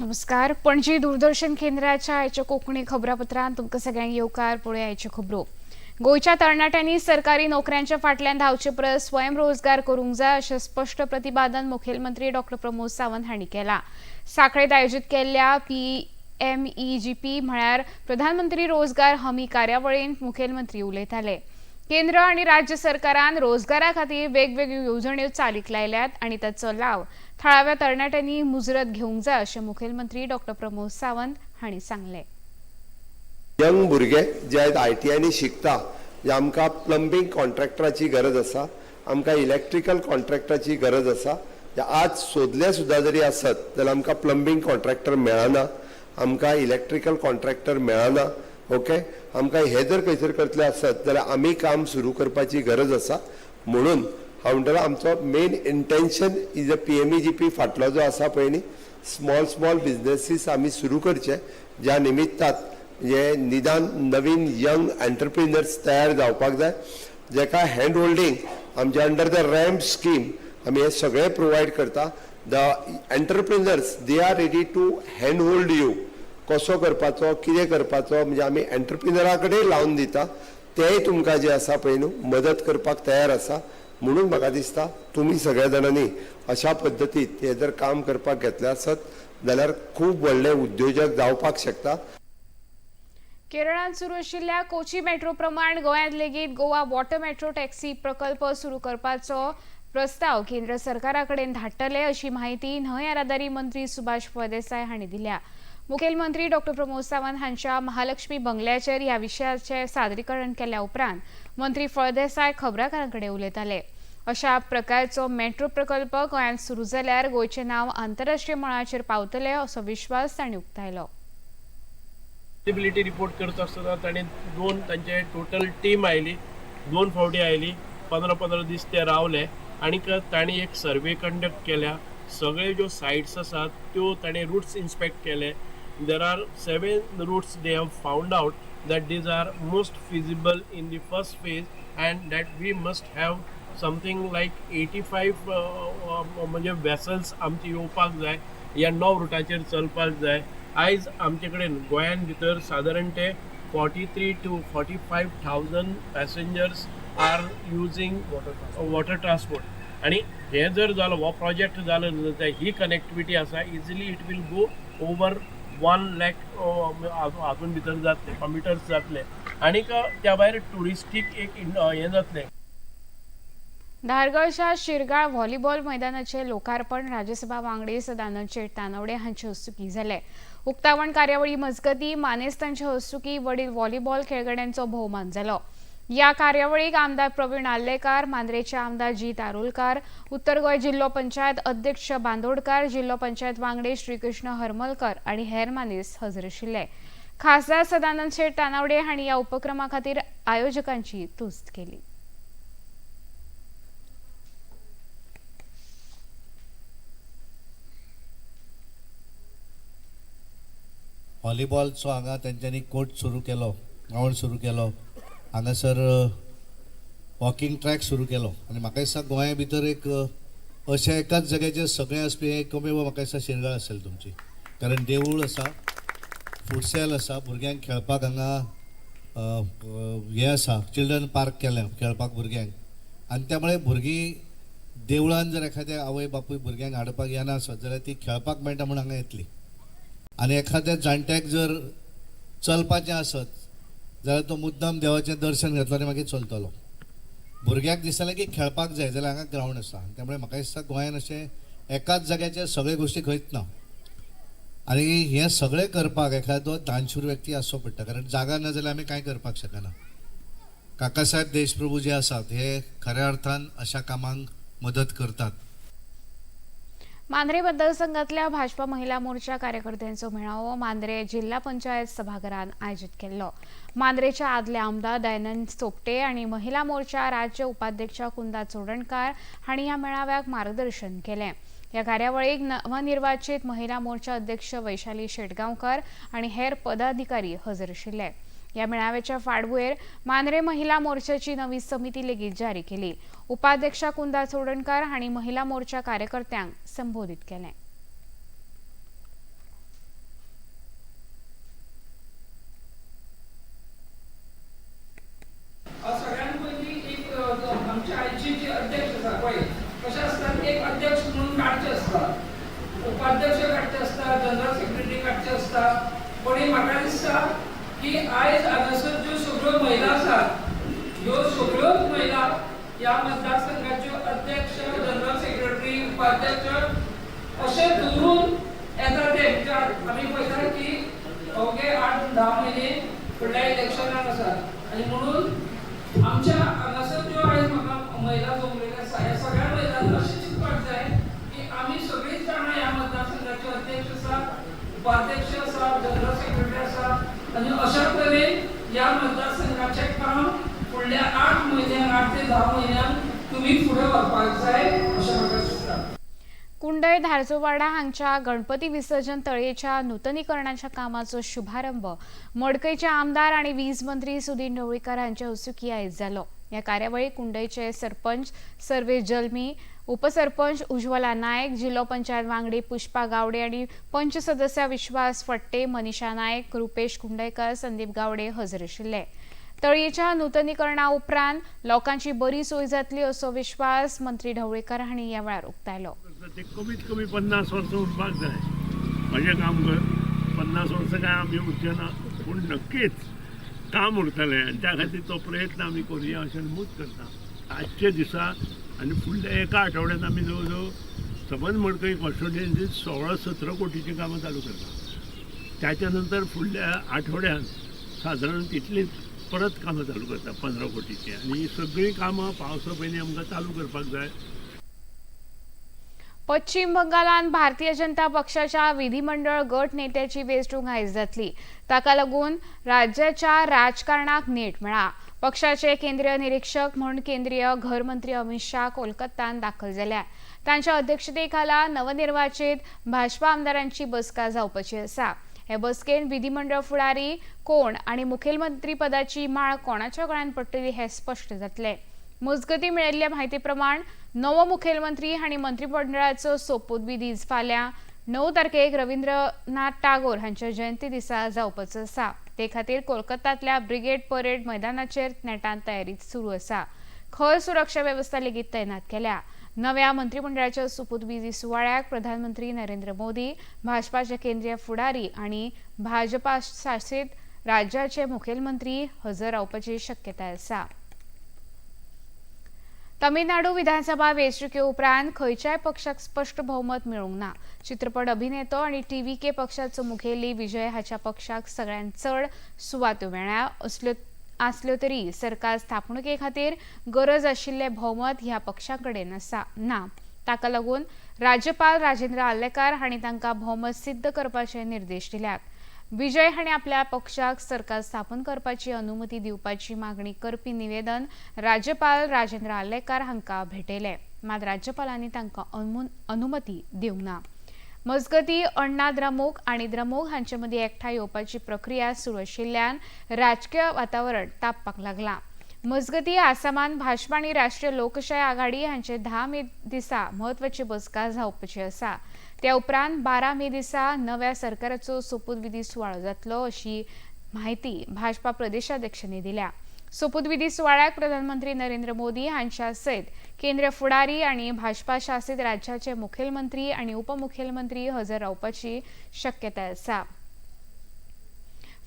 नमस्कार. पणजी दूरदर्शन केंद्राच्या आयच्या कोंकणी खबरापत्रांत तुमकां सगळ्यांक येवकार. पळोवया आयच्यो खबरो. गोंयच्या तरणाट्यांनी सरकारी नोकऱ्यांच्या फाटल्यान धांवचे परस स्वयंरोजगार करूंक जाय अशें स्पश्ट प्रतिपादन मुखेलमंत्री डॉक्टर प्रमोद सावंत हांणी केलां. सांखळेंत आयोजीत केल्ल्या पीएमईजीपी म्हळ्यार प्रधानमंत्री रोजगार हमी कार्यावळींत मुखेलमंत्री उलयताले. केंद्र आनी राज्य सरकारान रोजगारा खातीर वेगवेगळ्यो येवजण्यो चालीक लायल्यात आनी ताचो लाव थळाव्या तरणाट्यांनी मुजरत घेवंक जाय अशें मुखेलमंत्री डॉक्टर प्रमोद सावंत हांणी सांगलें. यंग भुरगे जे आयज आयटीआयनी शिकता, जे आमकां प्लंबींग कॉन्ट्रॅक्टराची गरज आसा, आमकां इलेक्ट्रिकल कॉन्ट्रॅक्टराची गरज आसा. जे आज सोदले सुद्दां जरी आसत जाल्यार आमकां प्लंबींग कॉन्ट्रॅक्टर मेळना, आमकां इलेक्ट्रिकल कॉन्ट्रॅक्टर मेळना. ओके, आमकां हे जर खंयसर करतले आसत जाल्यार आमी काम सुरू करपाची गरज आसा. म्हणून हांव म्हणटलो आमचो main intention is a PMEGP फाटलो जो आसा पळय न्ही, स्मॉल स्मॉल बिजनेसीस आमी सुरू करचे, ज्या निमित्तात हे निदान नवीन यंग एंटरप्रिनर्स तयार जावपाक जाय, जेका हँड होल्डींग आमचे अंडर the ramp scheme आमी हे सगळे प्रोवायड करता. The entrepreneurs they are ready to hand hold you, कसो करपाचो कितें करपाचो, म्हणजे आमी एंटरप्रिनरा कडेन लावन दिता, तेय तुमकां जे आसा पळय न्हू मदत करपाक तयार आसा. म्हणून म्हाका दिसता तुमी सगळ्या जाणांनी अशा पद्दतीत हे जर काम करपाक घेतले आसत जाल्यार खूब व्हडले उद्योजक जावपाक शकता. केरळांत सुरू आशिल्ल्या कोची मेट्रो प्रमाण गोंयांत लेगीत गोवा वॉटर मेट्रो टॅक्सी प्रकल्प सुरू करपाचो प्रस्ताव केंद्र सरकारा कडेन धाडटले अशी म्हायती न्हंय येरादारी मंत्री सुभाष फळदेसाय हांणी दिल्या. मुखेलमंत्री डॉक्टर प्रमोद सावंत हांच्या महालक्ष्मी बंगल्याचेर ह्या विशयाचें सादरीकरण केल्या उपरांत मंत्री फळदेसाय खबराकारां कडेन उलयताले. अशा प्रकारचो मेट्रो प्रकल्प गोंयांत सुरू जाल्यार गोंयचें नांव आंतरराष्ट्रीय मळाचेर पावतलें असो विश्वास तांणी उक्तायलो. फिजिबिलिटी रिपोर्ट करता आसतना ताणें दोन तांचे टोटल टीम आयली, दोन फावटी आयली, 15-15 दीस ते रावले आनीक तांणी एक सर्वे कंडक्ट केल्या. सगळे ज्यो सायट्स आसात त्यो ताणें रुट्स इन्स्पेक्ट केले. There are 7 routes they have found out that these are most feasible in the first phase and that we must have something like 85 म्हणजे वेसल्स आमची येवपाक जाय, ह्या 9 रुटाचेर चलपाक जाय. आयज आमचे कडेन गोंयान भितर सादारण ते 43 to 45,000 passengers are using water transport. आनी हे जर जालो हो प्रोजेक्ट जालो जाल्यार ही कनेक्टिविटी आसा, easily it will go over 1 lakh हातून भितर जातले, कम्प्युटर्स जातले आनीक त्या भायर ट्युरिस्टीक एक हें जातलें. धारगळच्या शिरगाळ व्हॉलीबॉल मैदानाचे लोकार्पण राज्यसभा वांगडी सदानंद शेट तानवडे हांचे हस्तुकीं जालें. उक्तावण कार्यावळी मजगतीं मानेस्तांचे हस्तुकीं वडील व्हॉलीबॉल खेळगड्यांचो भोवमान जालो. ह्या कार्यावळीक आमदार प्रवीण आर्लेकार, मांद्रेचे आमदार जीत आरोलकार, उत्तर गोंय जिल्लो पंचायत अध्यक्ष बांदोडकार, जिल्लो पंचायत वांगडी श्रीकृष्ण हरमलकर आनी हेर मानेस्त हजर आशिल्ले. खासदार सदानंद शेट तानावडे हांणी ह्या उपक्रमा खातीर आयोजकांची तुस्त केली. व्हॉलीबॉलचो हांगा तेंच्यांनी कोर्ट सुरू केलो, ग्रावंड सुरू केलो, हांगासर वॉकिंग ट्रॅक सुरू केलो आनी म्हाका दिसता गोंया भितर एक अशें एकाच जाग्याचेर सगळें आसपी हें एकमेव म्हाका दिसता शिरगाळ आसतलें तुमची, कारण देवूळ आसा, फुटसेल आसा, भुरग्यांक खेळपाक हांगा हें आसा, चिल्ड्रन पार्क केलें खेळपाक भुरग्यांक. आनी त्यामुळे भुरगीं देवळान जर एखाद्या आवय बापूय भुरग्यांक हाडपाक येना आसत जाल्यार ती खेळपाक मेळटा म्हूण हांगा येतली. आनी एखाद्या जाणट्याक जर चलपाचें आसत जाल्यार तो मुद्दाम देवाचें दर्शन घेतलो आनी मागीर चलतलो. भुरग्याक दिसतालें की खेळपाक जाय जाल्यार हांगा ग्रावंड आसा. त्यामुळे म्हाका दिसता गोंयान अशें एकाच जाग्याचेर सगळे गोश्टी खंयच ना आनी हें सगळें करपाक एखादो दानशूर व्यक्ती आसचो पडटा, कारण जागा ना जाल्यार आमी कांय करपाक शकना. काकासाहेब देशप्रभू जे आसात हे खऱ्या अर्थान अशा कामांक मदत करतात. मांद्रे मतदारसंघातल्या भाजपा महिला मोर्चा कार्यकर्त्यांचो मेळावो मांद्रे जिल्हा पंचायत सभाघरान आयोजीत केल्लो. मांद्रेच्या आदले आमदार दयानंद सोपटे आनी महिला मोर्चा राज्य उपाध्यक्ष कुंदा चोडणकार हांणी ह्या मेळाव्याक मार्गदर्शन केलें. ह्या कार्यावळीक नवनिर्वाचित महिला मोर्चा अध्यक्ष वैशाली शेटगांवकर आनी हेर पदाधिकारी हजर आशिल्ले. ह्या मेळाव्याच्या फाटभुंयेर मांद्रे महिला मोर्चाची नवी समिती लेगीत जारी केली. उपाध्यक्षा कुंदा चोडणकार हांणी महिला मोर्चा कार्यकर्त्यांक संबोधीत केलें. सगळ्यात पयलीं एक आमच्या आयची जी अध्यक्ष आसा पळय कशें आसता एक अध्यक्ष म्हणून काडचे आसता, उपाध्यक्ष काडचे आसता, जनरल सेक्रेटरी काडचे आसता. पण म्हाका दिसता की आयज हांगासर ज्यो सगळ्यो महिला आसात ह्यो सगळ्योच महिला ह्या मतदारसंघाच्यो अध्यक्ष, जनरल सेक्रेटरी, उपाध्यक्ष अशें दवरून येता ते. म्हणजे आमी पळयता की अवघे 8-10 म्हयने फुडल्या इलेक्शनाक आसा आनी म्हणून आमच्या हांगासर ज्यो आयज म्हाका महिला जमलेल्यो आसा ह्या सगळ्या महिलांनी अशें चिंतपाक जाय की आमी सगळींच जाणां ह्या मतदारसंघाचे अध्यक्ष आसा, उपाध्यक्ष आसा, जनरल सेक्रेटरी आसा आनी अशा तरेन ह्या मतदारसंघाचें काम फुडल्या 8 म्हयन्यांक, 8 ते 10 म्हयन्यांक तुमी फुडें व्हरपाक जाय अशें म्हाका दिसता. कुंडय धारजोवाडा हांगच्या गणपती विसर्जन तळयेच्या नुतनीकरणाच्या कामाचो शुभारंभ मडकयचे आमदार आनी वीज मंत्री सुदीन ढवळीकार हांच्या हस्तुकीं आयज जालो. ह्या कार्यावळीक कुंडयचे सरपंच सर्वेश जल्मी, उपसरपंच उज्वला नायक, जिल्लो पंचायत वांगडी पुष्पा गावडे आनी पंच सदस्य विश्वास फट्टे, मनीषा नायक, रुपेश कुंडयकर, संदीप गावडे हजर आशिल्ले. तळयेच्या नुतनीकरणा उपरांत लोकांची बरी सोय जातली असो विश्वास मंत्री ढवळीकार हांणी ह्या वेळार उक्तायलो. ते कमीत कमी 50 वर्सां उरपाक जाय. म्हजें काम कर 50 वर्सां काय आमी उरचे ना, पूण नक्कीच काम उरतलें आनी त्या खातीर तो प्रयत्न आमी करुया अशें मूत करता. आजच्या दिसा आनी फुडल्या एका आठवड्यान आमी जवळ जवळ सबंद मडकय कॉन्स्टिट्युएन्सीत 16-17 कोटीचीं कामां चालू करता. त्याच्या नंतर फुडल्या आठवड्यान सादारण तितलीच परत कामां चालू करता 15 कोटीचीं आनी ही सगळीं कामां पावसा पयलीं आमकां चालू करपाक जाय. पश्चिम बंगालांत भारतीय जनता पक्षाच्या विधिमंडळ गट नेत्याची वेंचणूक आयज जातली. ताका लागून राज्याच्या राजकारणाक नेट मेळ्ळा. पक्षाचे केंद्रीय निरीक्षक म्हूण केंद्रीय घरमंत्री अमित शाह कोलकातान दाखल जाल्या. तांच्या अध्यक्षतेखाला नवनिर्वाचित भाजपा आमदारांची बसका जावपाची आसा. हे बसकेन विधिमंडळ फुडारी कोण आनी मुखेलमंत्री पदाची माळ कोणाच्या गळ्यान पडटली हें स्पश्ट जातलें. मजगतीं मेळिल्ल्या म्हायती प्रमाण नवो मुखेलमंत्री हांणी मंत्रिमंडळाचो सोपूतविधी फाल्यां 9 तारखेक रवींद्रनाथ टागोर हांच्या जयंती दिसा जावपाचो आसा. ते खातीर कोलकातांतल्या ब्रिगेड परेड मैदानाचेर नेटान तयारी सुरू आसा. खर सुरक्षा वेवस्था लेगीत तैनात केल्या. नव्या मंत्रिमंडळाच्या सोपूतविधी सुवाळ्याक प्रधानमंत्री नरेंद्र मोदी, भाजपाचे केंद्रीय फुडारी आनी भाजपा शासित राज्याचे मुखेलमंत्री हजर रावपाची शक्यताय आसा. तमिळनाडू विधानसभा वेंचणुके उपरांत खंयच्याय पक्षाक स्पश्ट भोवमत मेळूंक ना. चित्रपट अभिनेतो आनी टीव्हीके पक्षाचो मुखेली विजय हाच्या पक्षाक सगळ्यांत चड सुवातो मेळ्ळ्या आसल्यो तरी सरकार स्थापणुके खातीर गरज आशिल्लें भोवमत ह्या पक्षा कडेन आसा ना. ताका लागून राज्यपाल राजेंद्र आर्लेकार हांणी तांकां भोवमत सिद्ध करपाचे निर्देश दिल्यात. विजय हांणी आपल्या पक्षाक सरकार स्थापन करपाची अनुमती दिवपाची मागणी करपी निवेदन राज्यपाल राजेंद्र आर्लेकार हांकां भेटयलें. मात राज्यपालांनी तांकां अनुमती दिवंक ना. मजगतीं अण्णा द्रमुक आनी द्रमुक हांचे मदीं एकठांय येवपाची प्रक्रिया सुरू आशिल्ल्यान राजकीय वातावरण तापपाक लागलां. मजगतीं आसामांत भाजपा आनी राष्ट्रीय लोकशाय आघाडी हांचे 10 मे दिसा म्हत्वाची बसका जावपाची आसा. त्या उपरांत 12 मे दिसा नव्या सरकाराचो सोपूतविधी सुवाळो जातलो अशी म्हायती भाजपा प्रदेशाध्यक्षांनी दिल्या. सोपूतविधी सुवाळ्याक प्रधानमंत्री नरेंद्र मोदी हांच्या सयत केंद्रीय फुडारी आनी भाजपा शासित राज्याचे मुखेलमंत्री आनी उपमुखेलमंत्री हजर रावपाची शक्यताय आसा.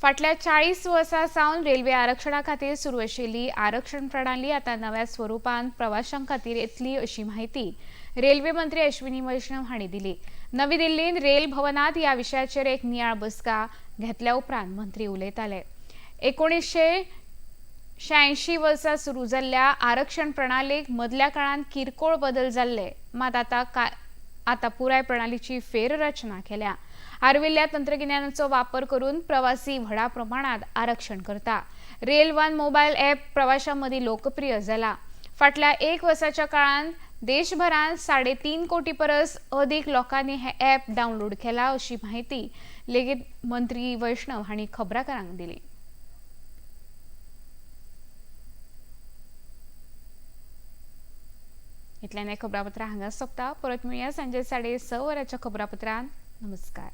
फाटल्या 40 वर्सां सावन रेल्वे आरक्षणा खातीर सुरू आशिल्ली आरक्षण प्रणाली आतां नव्या स्वरुपांत प्रवाशां खातीर येतली अशी म्हायती रेल्वे मंत्री अश्विनी वैष्णव हांणी दिली. नवी दिल्लींत रेल भवनांत ह्या विशयाचेर एक नियाळ बसका घेतल्या उपरांत मंत्री उलयताले. 1986 वर्सा सुरू जाल्ल्या आरक्षण प्रणालीक मदल्या काळांत किरकोळ बदल जाल्ले, मात आतां पुराय प्रणालीची फेररचना केल्या. आर्विल्ल्या तंत्रगिन्यानाचो वापर करून प्रवासी व्हडा प्रमाणात आरक्षण करता. रेल वन मोबायल ॲप प्रवाशां मदीं लोकप्रिय जाला. फाटल्या 1 वर्साच्या काळांत देशभरांत 3.5 कोटी परस अदीक लोकांनी हें ॲप डावनलोड केलां अशी म्हायती लेगीत मंत्री वैष्णव हांणी खबराकारांक दिली. इतल्यान हें खबरापत्र हांगा सोंपता. परत मेळया सांजे 6:30 वरांच्या खबरापत्रान. नमस्कार.